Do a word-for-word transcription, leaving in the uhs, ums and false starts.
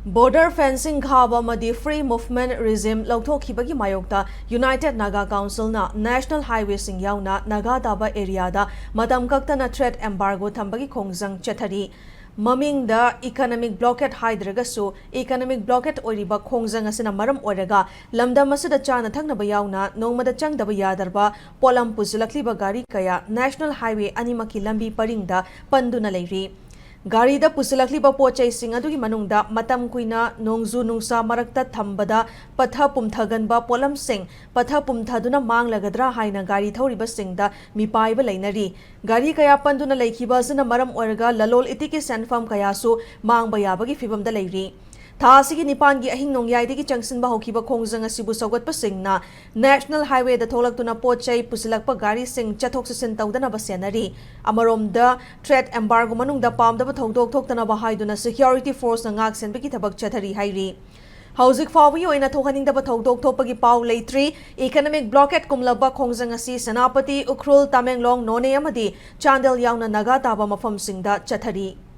Border fencing ꯈꯥꯕ ꯑꯃꯗꯤ Free Movement Regime ꯂꯧꯊꯣꯛꯈꯤꯕꯒꯤ ꯃꯥꯌꯣꯛꯇ United Naga Councilꯅ National Highwayꯁꯤꯡ ꯌꯥꯎꯅ ꯅꯥꯒꯥ ꯇꯥꯕ areaꯗ ꯃꯇꯝ ꯀꯛꯇꯅ trade embargo ꯊꯝꯕꯒꯤ ꯈꯣꯡꯖꯪ ꯆꯠꯊꯔꯤ꯫ ꯃꯃꯤꯡꯗ economic blockade ꯍꯥꯏꯗ꯭ꯔꯒꯁꯨ, economic blockade ꯑꯣꯏꯔꯤꯕ ꯈꯣꯡꯖꯪ ꯑꯁꯤꯅ ꯃꯔꯝ ꯑꯣꯏꯔꯒ ꯂꯝꯗꯝ ꯑꯁꯤꯗ ꯆꯥꯅ ꯊꯛꯅꯕ ꯌꯥꯎꯅ ꯅꯣꯡꯃꯗ ꯆꯪꯗꯕ ꯌꯥꯗ꯭ꯔꯕ ꯄꯣꯠꯂꯝ ꯄꯨꯁꯤꯜꯂꯛꯂꯤꯕ ꯒꯥꯔꯤ ꯀꯌꯥ National Highway ꯑꯅꯤꯃꯛꯀꯤ ꯂꯝꯕꯤ ꯄꯔꯤꯡꯗ ꯄꯟꯗꯨꯅ ꯂꯩꯔꯤ꯫ ꯒꯥꯔꯤꯗ ꯄꯨꯁꯤꯜꯂꯛꯂꯤꯕ ꯄꯣꯠ ꯆꯩꯁꯤꯡ ꯑꯗꯨꯒꯤ ꯃꯅꯨꯡꯗ ꯃꯇꯝ ꯀꯨꯏꯅ ꯅꯣꯡꯖꯨ ꯅꯨꯡꯁꯥ ꯃꯔꯛꯇ ꯊꯝꯕꯗ ꯄꯠꯊ ꯄꯨꯝꯊꯒꯟꯕ ꯄꯣꯠꯂꯝꯁꯤꯡ ꯄꯠꯊ ꯄꯨꯝꯊꯗꯨꯅ ꯃꯥꯡꯂꯒꯗ꯭ꯔꯥ ꯍꯥꯏꯅ ꯒꯥꯔꯤ ꯊꯧꯔꯤꯕꯁꯤꯡꯗ ꯃꯤꯄꯥꯏꯕ ꯂꯩꯅꯔꯤ꯫ ꯒꯥꯔꯤ ꯀꯌꯥ ꯄꯟꯗꯨꯅ ꯂꯩꯈꯤꯕ ꯑꯁꯤꯅ ꯃꯔꯝ ꯑꯣꯏꯔꯒ ꯂꯂꯣꯟ ꯏꯇꯤꯛꯀꯤ ꯁꯦꯟꯐꯝ ꯀꯌꯥꯁꯨ ꯃꯥꯡꯕ ꯌꯥꯕꯒꯤ ꯐꯤꯚꯝꯗ ꯂꯩꯔꯤ꯫ ꯊꯥ ꯑꯁꯤꯒꯤ ꯅꯤꯄꯥꯟꯒꯤ ꯑꯍꯤꯡ ꯅꯣꯡꯌꯥꯏꯗꯒꯤ ꯆꯪꯁꯤꯟꯕ ꯍꯧꯈꯤꯕ ꯈꯣꯡꯖꯪ ꯑꯁꯤꯕꯨ ꯁꯧꯒꯠꯄꯁꯤꯡꯅ National Highwayꯗ ꯊꯣꯛꯂꯛꯇꯨꯅ ꯄꯣꯠ ꯆꯩ ꯄꯨꯁꯤꯜꯂꯛꯄ ꯒꯥꯔꯤꯁꯤꯡ ꯆꯠꯊꯣꯛ ꯆꯠꯁꯤꯟ ꯇꯧꯗꯅꯕ ꯁꯦꯟꯅꯔꯤ꯫ ꯑꯃꯔꯣꯝꯗ, trade embargo ꯃꯅꯨꯡꯗ ꯄꯥꯝꯗꯕ ꯊꯧꯗꯣꯛ ꯊꯣꯛꯇꯅꯕ ꯍꯥꯏꯗꯨꯅ security forceꯅ ꯉꯥꯛ ꯁꯦꯟꯕꯒꯤ ꯊꯕꯛ ꯆꯠꯊꯔꯤ ꯍꯥꯏꯔꯤ꯫ ꯍꯧꯖꯤꯛ ꯐꯥꯎꯕꯒꯤ ꯑꯣꯏꯅ ꯊꯣꯛꯍꯟꯅꯤꯡꯗꯕ ꯊꯧꯗꯣꯛ ꯊꯣꯛꯄꯒꯤ ꯄꯥꯎ ꯂꯩꯇ꯭ꯔꯤ꯫ Economic blockade ꯀꯨꯝꯂꯕ ꯈꯣꯡꯖꯪ ꯑꯁꯤ ꯁꯦꯅꯥꯄꯇꯤ, ꯎꯈ꯭ꯔꯨꯜ, ꯇꯃꯦꯡꯂꯣꯡ, ꯅꯣꯅꯦ ꯑꯃꯗꯤ ꯆꯥꯟꯗꯦꯜ ꯌꯥꯎꯅ ꯅꯥꯒꯥ ꯇꯥꯕ ꯃꯐꯝꯁꯤꯡꯗ ꯆꯠꯊꯔꯤ꯫